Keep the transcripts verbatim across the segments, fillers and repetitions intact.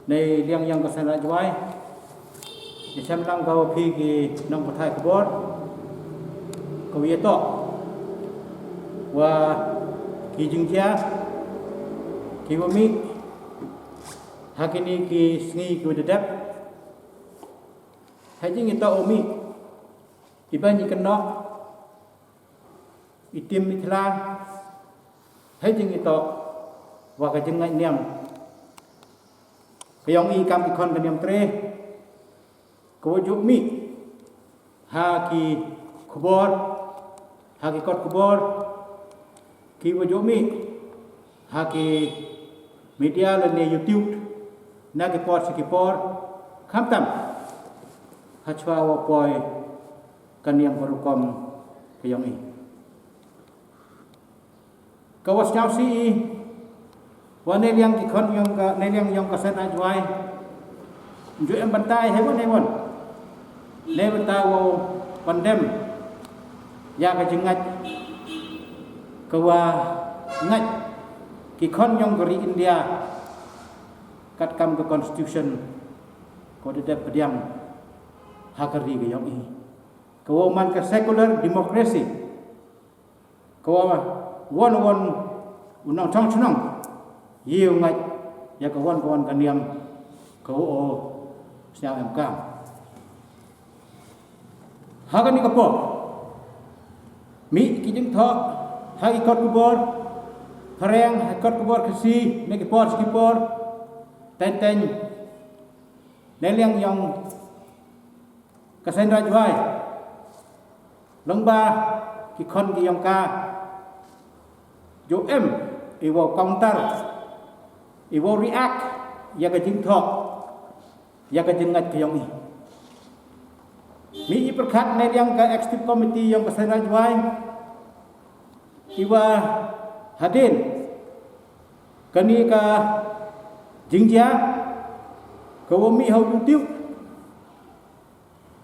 Nei liang yong ka Seiñ Raij Jwai, i chem lang ka wa phi ki nongpathai khubor, ka wa yatoh wa ki jingjia ki wa mih ha kini ki sngi ki wa dadep. Ha i jingyatoh wa mih, i ban i kynnoh, i tim i thla, ha i jingyatoh wa ka jingngait niam ka yong i kam ki khon ka niam tre, ka wa jooh mih ha ki khubor, ha ki kot khubor, ki wa jooh mih ha ki media lane YouTube, na ki por sa ki por, khamtam hachwa wa poi ka niam ka rukom ka yong i. Ka wa sñiawsih i, wa nei liang ki khon yong ka, nei liang yong ka Seiñ Raij Jwai, jooh em bynta i hei wa nei wan, nei bynta wow pyndem ya ka jingngait ka wa ngait ki khon yong ka ri India, katkam ka constitution ka wa dadep pdiang ha ka ri ka yong i, ka wa man ka secular democracy, ka wa wan wan u nongchong chnong, ye u ngait ya ka wan ka wan ka niam ka wa o sñiaw em kam. Ha kani ka por, mih ki jingthoh ha ki kot khubor phareng, ha kot khubor Khasi, na ki por sa ki por, teng teng, nei liang yong ka Seiñ Raij Jwai, lyngba ki khon ki yong ka, jooh em i wow counter, i wow react ya ka jingthoh, ya ka jingngait ka yong i. Mih i pyrkhat nei liang ka executive committee yong ka Seiñ Raij Jwai, i wa hadien kani ka jingjia ka wa mih ha u YouTube,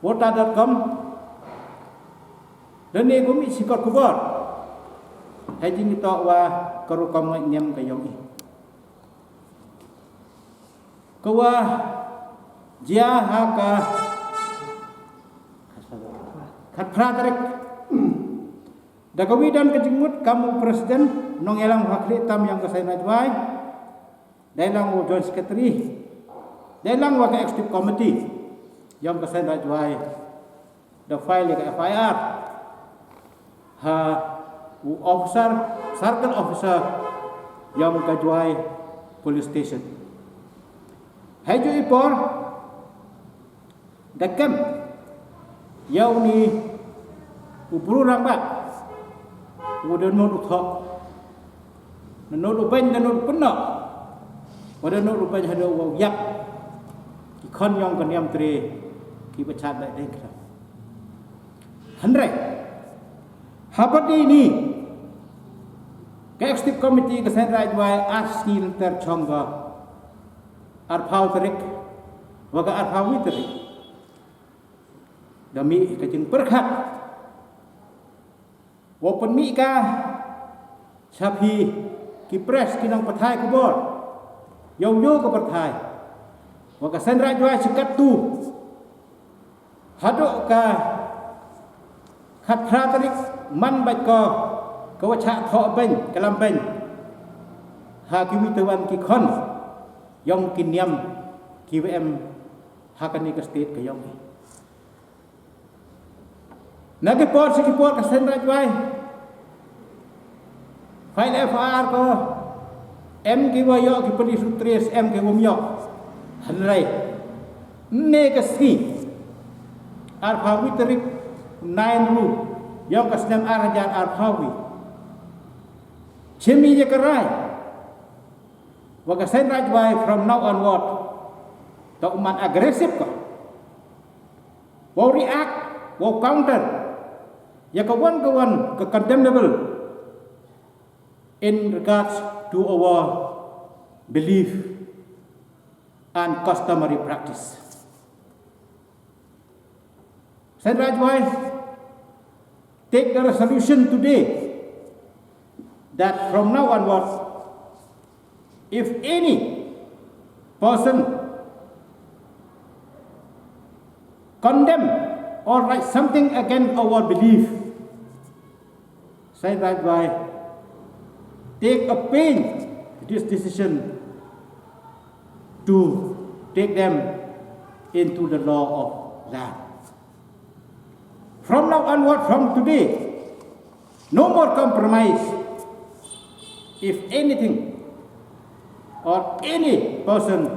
wota dot com, lane ka wa mih chi kot khubor, ha i jingyatoh wa ka rukom ngait niam ka yong i, ka wa jia ha ka khatphra tarik, da ka wi don ka jingmut kam u President, nongyalang wa khlieh tam yong ka Seiñ Raij Jwai, deilang wa u Joint Secretary, deilang wa ka Executive Committee yong ka Seiñ Raij Jwai, da file ya ka F I R ha u officer, circle officer yong ka Jwai Police Station. Hei jooh i por, da kem ya u ni u bru rangbah, u da nud u thoh, na nud u beiñ, da nud u pynnoh, wa da nud u beiñ hadooh wow yap ki khon yong ka niam tre ki wa chad lai deng kra. Hynrei, ha pat i ni, ka Executive Committee ka Seiñ Raij Jwai ar sngi lynter chong ka arphaw tarik, wa ka arphaw wi tarik, da mih ka jingpyrkhat wow pynmih ka cha phi ki press, ki nongpathai khubor, yow yoo ka pyrthai, wa ka Seiñ Raij Jwai chi kattu, hadooh ka khatphra tarik, man bait ko ka wa chah thoh beiñ, ka lam beiñ ha ki wi te wan ki khon yong ki niam ki wa em ha kani ka state ka yong i. Na ki por sa ki por ka Seiñ Raij Jwai file F I R ko, em ki wa yoh ki police u trace, em ki wa ym yoh. Hynrei ne ka sngi arphaw wi tarik, nine ru yong ka snem ar hajar arphaw wi, chim i ya ka rai wa ka Seiñ Raij Jwai from now onward, toh u man aggressive ko wow react, wow counter ya ka wan ka wan ka condemnable in regards to our belief and customary practice. Seiñ Raij Jwai take the resolution today that from now onwards, if any person condemn or write something against our belief, Seiñ Rajbai take a pain this decision to take them into the law of land. From now onward, from today, no more compromise. If anything or any person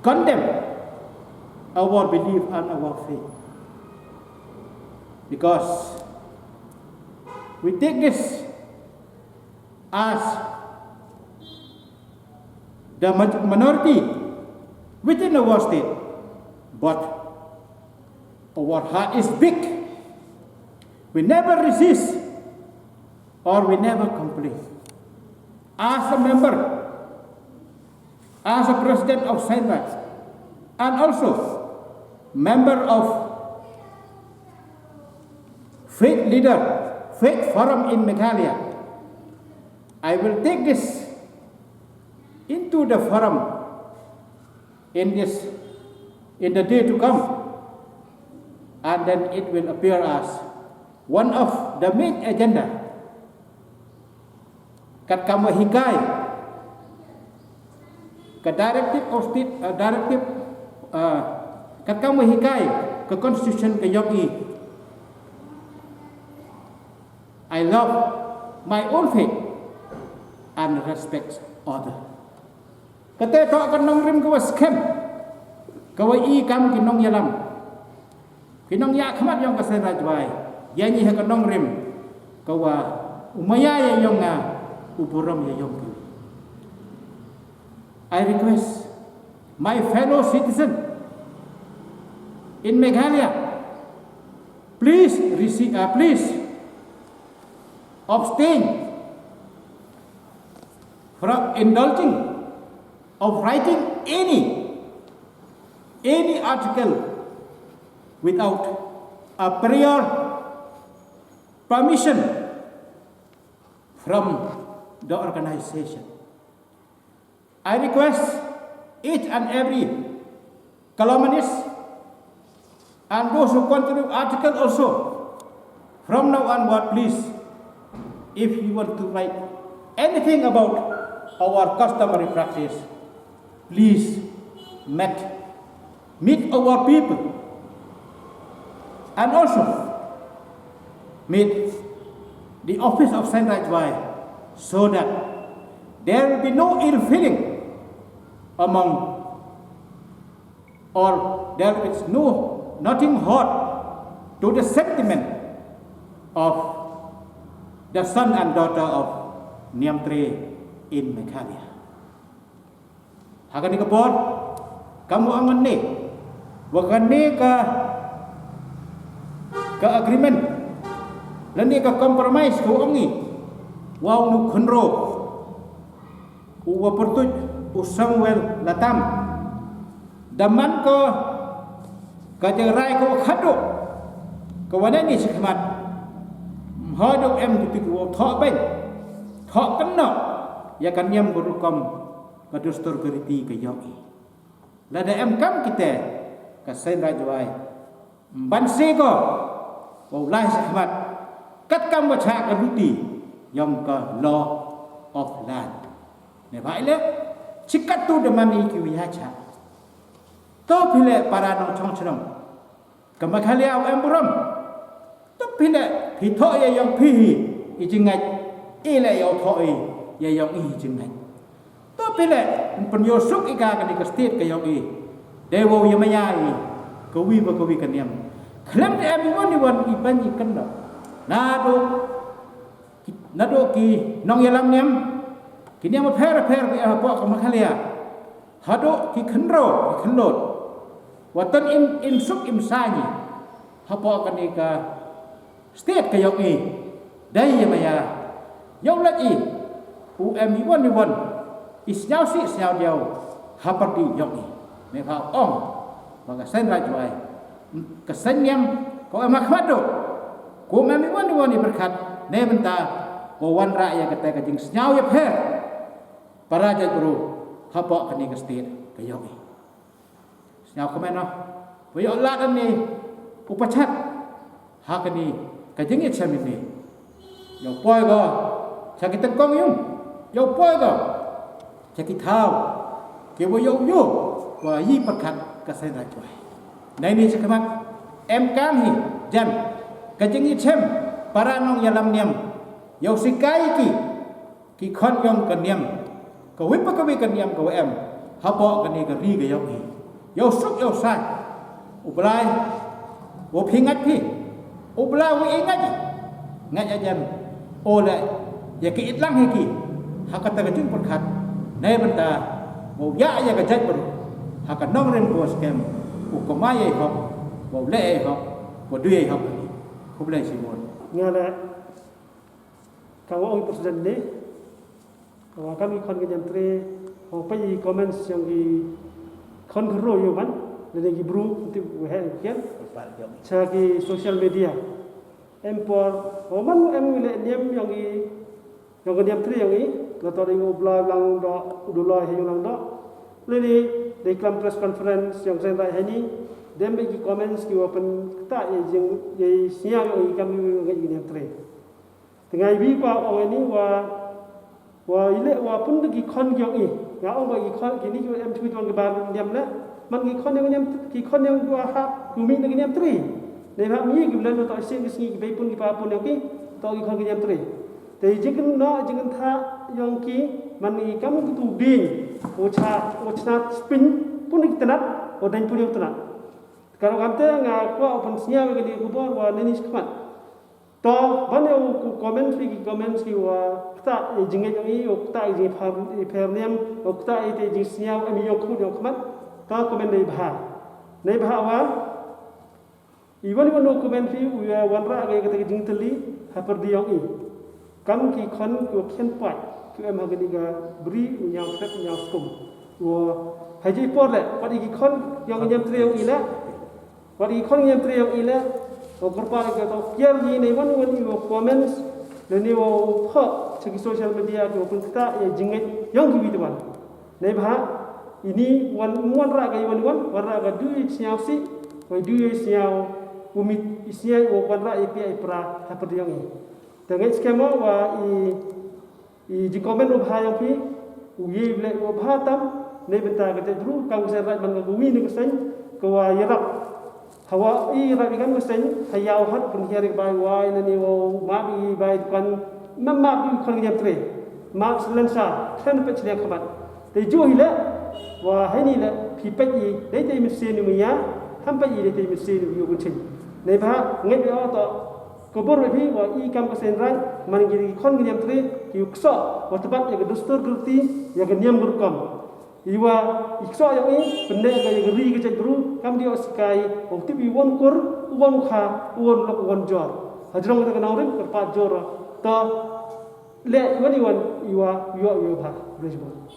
condemn our belief and our faith, because we take this as the maj-, minority within our state, but our heart is big. We never resist or we never complain. As a member, as a president of Seiñ Raj, and also member of faith leader, faith forum in Meghalaya, I will take this into the forum in this, in the day to come, and then it will appear as one of the main agenda. Katkam wa hikai ka directive of state, uh, directive, uh, katkam wa hikai ka constitution ka yong i, I love my own faith and respect other. Kate toh ka nongrim ka wa skhem, ka wa i kam ki nongyalam, ki nongyakhmat yong ka Seiñ Rajbai, ya ñi ha ka nongrim ka wa u maya ya yong nga, u burom ya yong ki. I request my fellow citizen in Meghalaya, please receive, uh, please abstain from indulging of writing any, any article without a prior permission from the organization. I request each and every columnist and those who contribute article also, from now onward, please, if you want to write anything about our customary practice, please meet, meet our people and also meet the office of Seiñ Rajbai, so that there will be no ill feeling among, or there is no, nothing hurt to the sentiment of the son and daughter of Niamtre in Meghalaya. Ha kani ka por, kam wa ong ne, wa kani ka, ka agreement, lane ka compromise ka wa ong i, wa ong u khynraw u wa pyrtuit u Samuel Latam. Da man ko ka jingrai ka wa khadduh, ka wa nani chakhmat. Hadooh em kiti ki wa thoh beiñ, thoh kynnoh ya ka niam ka rukom, ka dustur ka riti ka yong i. Lada em kam kite, ka Seiñ Rajbai ban se ko wow lai chakhmat katkam wa chah ka luti yong ka law of land. Neibhah i leh, chi kattu da man i ki wa ya chah. To phi leh para nongchong chnong ka Meghalaya wa em burom. To phi leh, phi thoh ya yong phi hi i jingngait, i leh yow thoh i ya yong i hi jingngait. To phi leh, pynyoo suk i ka kani ka state ka yong i, dei wow ya maya i ka wi wa ka wi ka niam. Khlem da em i won i won i ban i kynnoh. Nadooh ki, nadooh ki nongyalam niam, ki niam wa pher pher ki hapoh ka Meghalaya, hadooh ki khynraw ki khynlot, wa ton im, im suk im saiñ i hapoh kani ka state ka yong i, dei ya maya yow lait i u em i won i won i sñiaw sih sñiaw diaw hapyrdi yong i. Neibhah ong wa ka Seiñ Rajbai, ka seiñ niam ka wa em ha khmat dooh, ka wa em i won i won i pyrkhat, neibynta wow wanrah ya kate ka jingsñiaw ya pher para jaitbru hapoh kani ka state ka yong i. Sñiaw kmen noh. Wa yoh lad ni u pachat ha kani ka jingchem ini. Yow poi ko cha ki tyngkong yung, yow poi ko cha ki thaw ki wa yow yoh wa yi pyrkhat ka seiñ rajwai. Nei ni chakhmat em kam hi jan ka jingchem para nongyalam niam. Yow sikai ki ki khon yong ka niam, ka wi pa ka wi ka niam ka wa em hapoh kani ka ri ka yong hi. Yow suk yow sai, u Blai u phi ngait phi, u Blai u i ngait, ngait ya jan o le ya ki itlang hi ki ha kata ka jingpyrkhat. Nei bynta wow ya ya ka jaitbru ha ka nongrim ko skem, u kamai ya i hok, wow le ya i hok, wow du ya i hok. Khublei chibun. Nga le ka wa ong president ni, wa kam ki khon ka Niamtre, wa pa i comments yong ki khon ka ro yow man, le ki bru tip wa he kian cha ki social media. Em por wa man em le niam yong ki, yong ka Niamtre yong i, la to ding u Blai lang do, u Dulai he yong lang do. Le ni de klam press conference yong sen rai he ni, dem be ki comments ki wa pen kata ye jing ye sia yong i kam yong i Niamtre. Te nga i wi pa ong ini wa, wa i le wa pun ki khon ki yong i. Nga ong wa ki khon ki ni ki em chui tuan ki bar niam le. Man ki khon yong niam, ki khon yong dua ha, ku mi na ki Niamtre. Nei ha mi ki blen to sien ki sngi ki bei pun ki pa pun yong ki, to ki khon ki Niamtre. Te jingkynnoh jingkyntha yong ki, man ki kam ki tu ding, o cha, o cha spin pun ki tnat, o dang pun yong tnat. Ka rukom te nga kwah u pynsngew ya kani ka khubor wa nei ni chakhmat. To, ban yow ku comments phi ki comments ki wa kata ye jingngeit yong i, wa kata ye jingpher, i pher niam, wa kata ye te jingsngew em yong khut yong khmat. To comment nei bha. Nei bha wa i wan wan u comment phi u ya wanrah ka ya kata ka jingtylli ha pyrdi yong i. Kam ki khon ki wa khian pat ki em ha kani ka bri u ñiaw trep ñiaw skum. Wa ha ji por le, pat i ki khon yong i Niamtre yong i le. Wat i khon Niamtre yong i le, o kyrpad ka to kiar ni nei wan wan i wa comments, le ni wa pho cha ki social media ki wa pun kata ya jingngeit yong ki wi te wan. Nei bha, ini wan wan ra ka i wan wan, wan ra ka du i sniaw si, wa du i sniaw umit i sniaw wa wan ra i pia i pra ha pyrdi yong i. Te ngeit skhem o wa i I jingcomment u bha yong phi, u ye le u bha tam, neibynta ka jaitbru, kam ka seiñ raj man ka wi ni ka seiñ, ka wa yarap. Hawa i yarap i kam ka seiñ, ha yaw hat pun hiar i bai wai na ni wa map i bai dukan, map map i khon Niamtre, map silencer, khlem pet chliang khmat. Te ju hi le, wa heini le, phi pet i, dei te i mynsiem ni maya, ham pet i dei te i mynsiem ni u bun cheiñ. Neibha, ngeit o to, Ka bor wa phi wa i kam ka seiñ raj, man ki khon ka Niamtre, ki u ksoh, wa tbat ya ka dustur ka riti, ya ka niam ka rukom. I wa i ksoh yong i, pyndep ka ya ka ri ka jaitbru, kam di o sikai, wa tip i wan kur, u wan kha, u wan lok, u wan jor. Hajrong ka nongrim, kyrpad jor, to, le, i wan i wan, i wa, i wa, i wa bha, Brisbane.